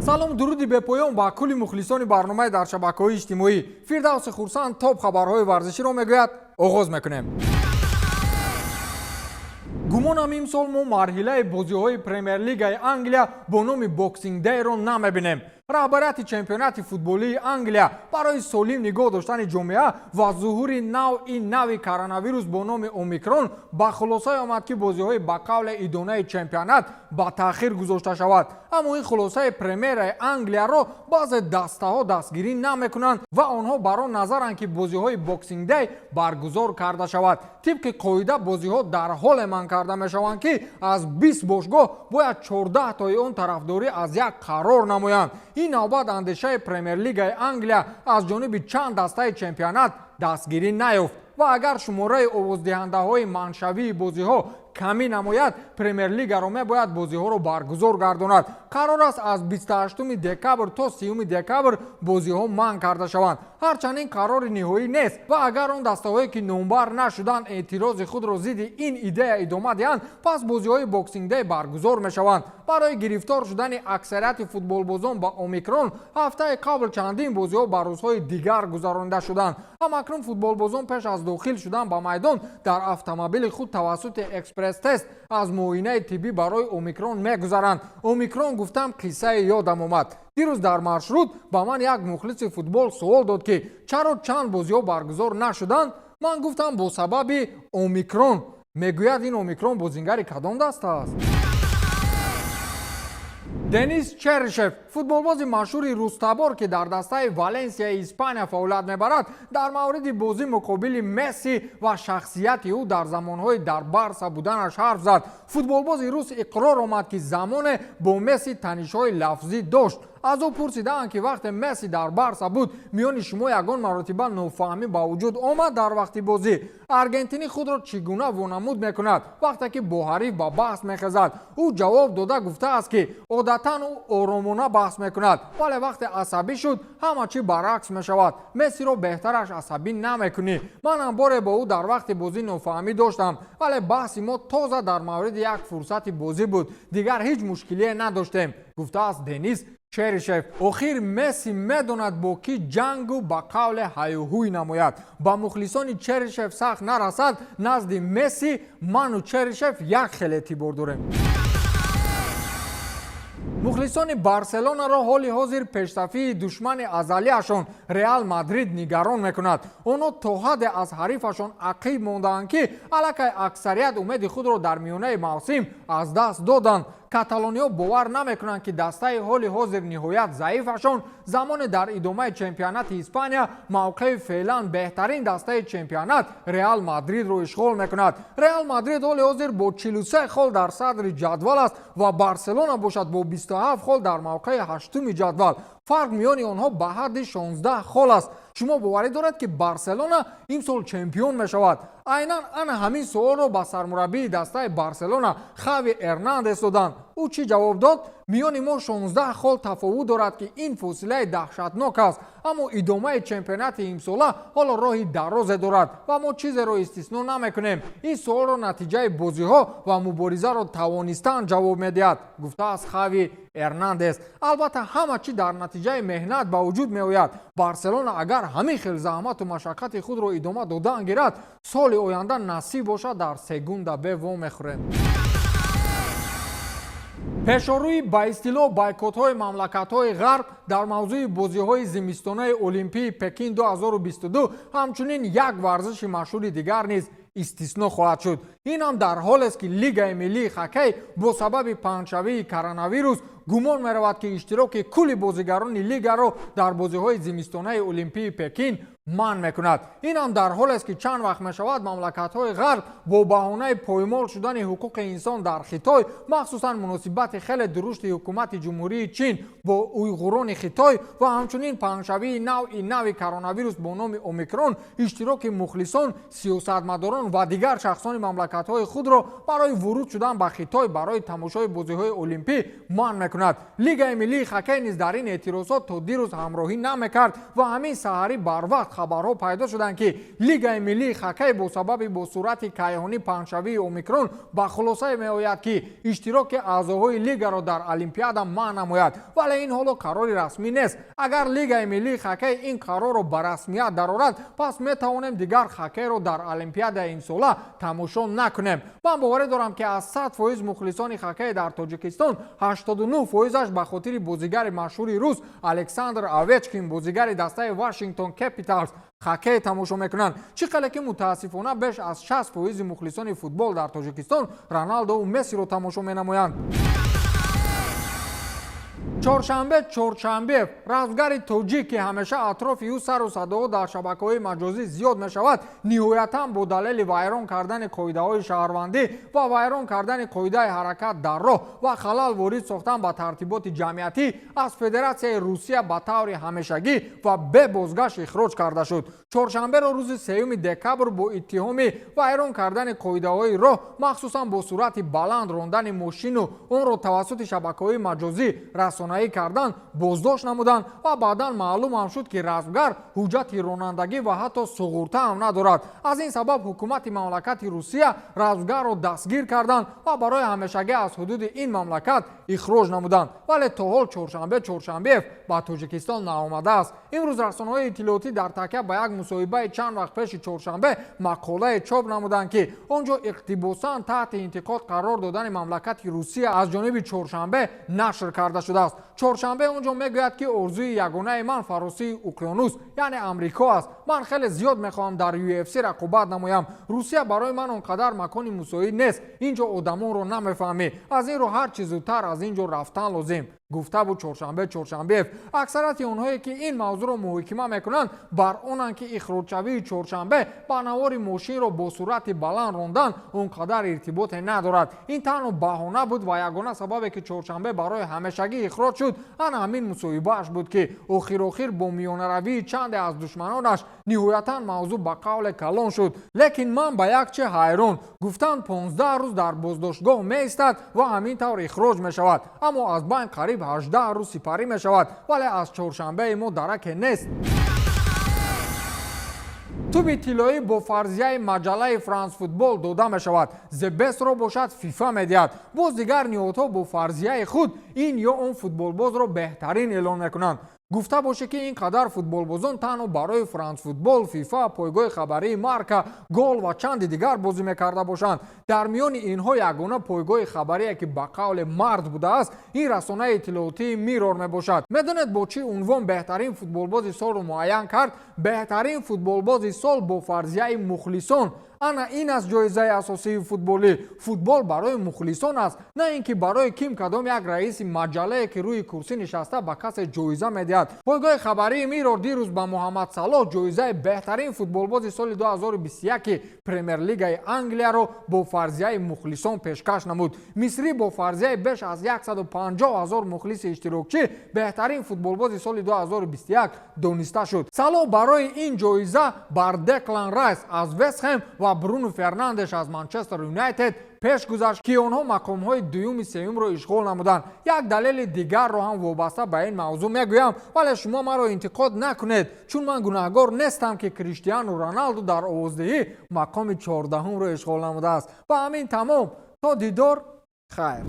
Салом, дуруди бепоён ба кулли мухлисони барномаи дар шабакаҳои иҷтимоӣ. Фирдавси Хурсанд топ хабарҳои варзиширо мегӯяд. Оғоз мекунем. Гумонам, имсол мо марҳилаи бозиҳои Премер-лигаи Англия бо номи Боксинг Дейро намебинем. Раҳбарияти чемпионати футболии Англия барои солим нигоҳ доштани ҷомеа ва зуҳури навъи нави коронавирус бо номи Омикрон ба хулосае омад, ки бозиҳои ба қавле идонаи чемпионат ба таъхир гузошта шавад. Аммо ин хулосаи Премераи Англияро баъзе дастаҳо дастгирӣ намекунанд ва онҳо бар он назаранд, ки бозиҳои Боксинг Дей баргузор карда шавад. Тибқи қоида, бозиҳо дар ҳоле манъ карда мешаванд, ки аз 20 бошгоҳ бояд 14 тои он тарафдорӣ аз як қарор намоянд. Ин навбат андешаи Премер-лигаи Англия аз ҷониби чанд дастаи чемпионат дастгирӣ наёфт ва агар шумораи овоздиҳандаҳои манъшавии бозиҳо камӣ намояд, Премер-лигаро мебояд бозиҳоро баргузор гардонад. Қарор аст, аз 28 декабр то 30 декабр бозиҳо манъ карда шаванд. Ҳарчанд ин қарори ниҳоӣ нест ва агар он дастаҳое, ки номбар нашуданд, эътирози худро зидди ин идея идома диҳанд, пас бозиҳои Боксингдей баргузор мешаванд. Барои гирифтор шудани аксарияти футболбозон ба Омикрон ҳафтаи қабл чандин бозиҳо ба рӯзҳои дигар гузаронида шуданд. Ҳамакнун футболбозон пеш аз дохил шудан ба майдон дар автомобили худ тавассути экспресс-тест аз муоинаи тиббӣ барои Омикрон мегузаранд. Омикрон гуфтам, қиссае ёдам омад. Дирӯз дар маршрут ба ман як мухлиси футбол суол дод, ки чаро чанд бозиҳо баргузор нашуданд. Ман гуфтам, бо сабаби Омикрон. Мегӯяд, ин Омикрон бозингари кадом даста аст? Денис Черишев, футболбози машҳури рустабор, ки дар дастаи Валенсияи Испания фаъолият мебарад, дар мавриди бозӣ муқобили Месси ва шахсияти ӯ дар замонҳои дар Барса буданаш ҳарф зад. Футболбози рус иқрор омад, ки замоне бо Месси танишҳои лафзӣ дошт. Аз ӯ пурсидаанд, ки вақте Месси дар Барса буд, миёни шумо ягон маротиба нофаҳмӣ ба вуҷуд омад дар вақти бозӣ? Аргентинӣ худро чӣ гуна вонамуд мекунад, вақте ки бо ҳариф ба баҳс мехезад? Ӯ ҷавоб дода гуфтааст, ки одатан ӯ оромона баҳс мекунад, вале вақте асабӣ шуд, ҳама чӣ баръакс мешавад. Мессиро беҳтараш асабӣ намекунӣ. Манам боре бо ӯ дар вақти бозӣ нофаҳмӣ доштам, вале баҳси мо тоза дар мавриди як фурсати бозӣ буд, дигар ҳеҷ мушкилие надоштем, гуфтааст Денис Черишев. Охир Месси медонад, бо кӣ ҷангу ба қавле ҳаюҳуй намояд. Ба мухлисони Черишев сахт нарасад, назди Месси ману Черишев як хел эътибор дорем. Мухлисони Барселонаро ҳоли ҳозир пешсафии душмани азалиашон Реал Мадрид нигарон мекунад. Онҳо то ҳадде аз ҳарифашон ақиб мондаанд, ки аллакай аксарият умеди худро дар миёнаи мавсим аз даст доданд. Каталониҳо бовар намекунанд, ки дастаи ҳоли ҳозир ниҳоят заифашон замоне дар идомаи чемпионати Испания мавқеи феълан беҳтарин дастаи чемпионат Реал Мадридро ишғол мекунад. Реал Мадрид ҳоли ҳозир бо 43 хол дар садри ҷадвал аст ва Барселона бошад бо 27 хол дар мавқеи ҳаштуми ҷадвал. Фарқ миёни онҳо ба ҳадди 16 хол аст. Шумо боварӣ доред, ки Барселона имсол чемпион мешавад? Айнан ана ҳамин суолро ба сармураббии дастаи Барселона Хави Эрнандес доданд. Ӯ чӣ ҷавоб дод? Миёни мо 16 хол тафовут дорад, ки ин фосилаи даҳшатнок аст, аммо идомаи чемпионати имсола ҳоло роҳи дарозе дорад ва мо чизеро истисно намекунем. Ин суолро натиҷаи бозиҳо ва муборизаро тавонистан ҷавоб медиҳад, гуфтааст Хави Эрнандес. Албатта, ҳама чӣ дар натиҷаи меҳнат ба вуҷуд меояд. Барселона агар ҳамин хел заҳмату машаққати худро идома додан гирад, соли оянда насиб бошад, дар Сегунда Б вомехӯрем. Пешорӯи ба истилоҳ бойкотҳои мамлакатҳои ғарб дар мавзӯи бозиҳои зимистонаи Олимпии Пекин 2022, ҳамчунин як варзиши машҳури дигар низ истисно хоҳад шуд. Ин ҳам дар ҳолест, ки Лигаи миллии хоккей бо сабаби паҳншавии коронавирус гумон меравад, ки иштироки кулли бозигарони лигаро дар бозиҳои зимистонаи Олимпии Пекин манъ мекунад. Ин ҳам дар ҳолест, ки чанд вақт мешавад, мамлакатҳои ғарб бо баҳонаи поймол шудани ҳуқуқи инсон дар Хитой, махсусан муносибати хеле дурушти ҳукумати Ҷумҳурии Чин бо уйғурони Хитой ва ҳамчунин паҳншавии навъи нави коронавирус бо номи Омикрон, иштироки мухлисон, сиёсатмадорон ва дигар шахсони мамлакатҳои худро барои вуруд шудан ба Хитой барои тамошои бозиҳои олимпӣ манъ мекунад. Лигаи миллии хоккей низ дар ин эътирозот то дирӯз ҳамроҳӣ намекард ва ҳамин саҳарӣ барвақт Хабарҳо пайдо шуданд, ки Лигаи миллии хоккей бо сабаби бо суръати кайҳонӣ паҳншавии Омикрон ба хулосае меояд, ки иштироки аъзоҳои лигаро дар Олимпиада манъ намояд. Вале ин ҳоло қарори расмӣ нест. Агар Лигаи миллии хоккей ин қарорро ба расмият дарорад, пас метавонем дигар хоккейро дар Олимпиадаи имсола тамошо накунем. Ман боварӣ дорам, ки аз 100% мухлисони хоккей дар Тоҷикистон 89 фоизаш ба хотири бозигари машҳури рус Александр Овечкин, бозигари дастаи Вашингтон Кэпиталс, хоккей тамошо мекунанд. Чӣ қадре ки мутаассифона беш аз 60% мухлисони футбол дар Тоҷикистон Роналдову Мессиро тамошо менамоянд. Чоршанбе Чоршанбеев, размгари тоҷик, ки ҳамеша атрофи ӯ сару садоҳо дар шабакаҳои маҷозӣ зиёд мешавад, ниҳоятан бо далели вайрон кардани қоидаҳои шаҳрвандӣ ва вайрон кардани қоидаи ҳаракат дар роҳ ва халал ворид сохтан ба тартиботи ҷамъиятӣ аз Федератсияи Русия ба таври ҳамешагӣ ва бебозгашт ихроҷ карда шуд. Чоршанберо рӯзи 3 декабр бо иттиҳоми вайрон кардани қоидаҳои роҳ, махсусан бо суръати баланд рондани мошину онро тавассути шабакаҳои маҷозӣ расонаӣ кардан, боздошт намуданд. Ва баъдан маълум ҳам шуд, ки размгар ҳуҷҷати ронандагӣ ва ҳатто суғурта ҳам надорад. Аз ин сабаб ҳукумати мамлакати Русия размгарро дастгир карданд ва барои ҳамешагӣ аз ҳудуди ин мамлакат ихроҷ намуданд. Вале то ҳол Чоршанбе Чоршанбеев ба Тоҷикистон наомадааст. Имрӯз расонаҳои иттилоотӣ дар такя ба як мусоҳибаи чанд вақт пеши Чоршанбе мақолае чоп намуданд, ки он ҷо иқтибосан таҳти интиқод қарор додани мамлакати Русия аз ҷониби Чоршанбе нашр карда шудааст. Чоршанбе он ҷо мегӯяд, ки орзуи ягонаи ман фаросии уқёнус, яъне Амрико аст. Ман хеле зиёд мехоҳам дар UFC рақобат намоям. Русия барои ман он қадар макони мусоид нест. Ин ҷо одамонро намефаҳмӣ. Аз ин рӯ ҳар чӣ зудтар аз ин ҷо рафтан лозим, гуфта буд Чоршанбе Чоршанбеев. Аксарияти онҳое, ки ин мавзӯъро муҳокима мекунанд, бар онанд, ки ихроҷшавии Чоршанбе ба навори мошинро бо суръати баланд рондан он қадар иртиботе надорад. Ин танҳо баҳона буд ва ягона сабабе, ки Чоршанбе барои ҳамешагӣ ихроҷ шуд, ана ҳамин мусоҳибааш буд, ки охирохир бо миёнаравии чанде аз душманонаш ниҳоятан мавзӯъ ба қавле калон шуд. Лекин ман ба як чи ҳайрон: гуфтанд, 15 рӯз дар боздоштгоҳ меистад ва ҳамин тавр ихроҷ мешавад, аммо аз байн қариб 18 рӯз сипарӣ мешавад, вале аз Чоршанбеи мо дараке нест. Туби тиллоӣ бо фарзияи маҷаллаи Франс Футбол дода мешавад, The Best ро бошад ФИФА медиҳад. Боз дигар ниҳодҳо бо фарзияи худ ин ё он футболбозро беҳтарин эълон мекунанд. Гуфта боше, ки ин қадар футболбозон танҳо барои Франс Футбол, ФИФА, пойгоҳи хабарии Марка, Гол ва чанди дигар бозӣ мекарда бошанд. Дар миёни инҳо ягона пойгоҳи хабарие, ки ба қавле мард будааст, ин расонаи иттилоотии Миррор мебошад. Медонед, бо чӣ унвон беҳтарин футболбози солро муайян кард? Беҳтарин футболбози сол бо фарзияи мухлисон. Ана ин аст ҷоизаи асосии футболӣ. Футбол барои мухлисон аст, на ин ки барои ким кадом як раиси маҷаллае, ки рӯи курсӣ нишаста, ба касе ҷоиза медиҳад. Пойгоҳи хабарии Миррор дирӯз ба Муҳаммад Салоҳ ҷоизаи беҳтарин футболбози соли 2021 Премер-лигаи Англияро бо фарзияи мухлисон пешкаш намуд. Мисрӣ бо фарзияи беш аз 150 ҳазор мухлиси иштирокчӣ беҳтарин футболбози соли 2021 дониста шуд. Салоҳ барои ин ҷоиза бар Деклан Райс аз Вестхэм ва Бруно Фернандеш аз Манчестер Юнайтед пеш гузашт, ки онҳо мақомҳои дуюми сеюмро ишғол намуданд. Як далели дигарро ҳам вобаста ба ин мавзӯъ мегӯям, вале шумо маро интиқод накунед, чун ман гунаҳгор нестам, ки Криштиану Роналду дар овоздиҳӣ мақоми 14-умро ишғол намудааст. Ба ҳамин тамом. То дидор, хайр.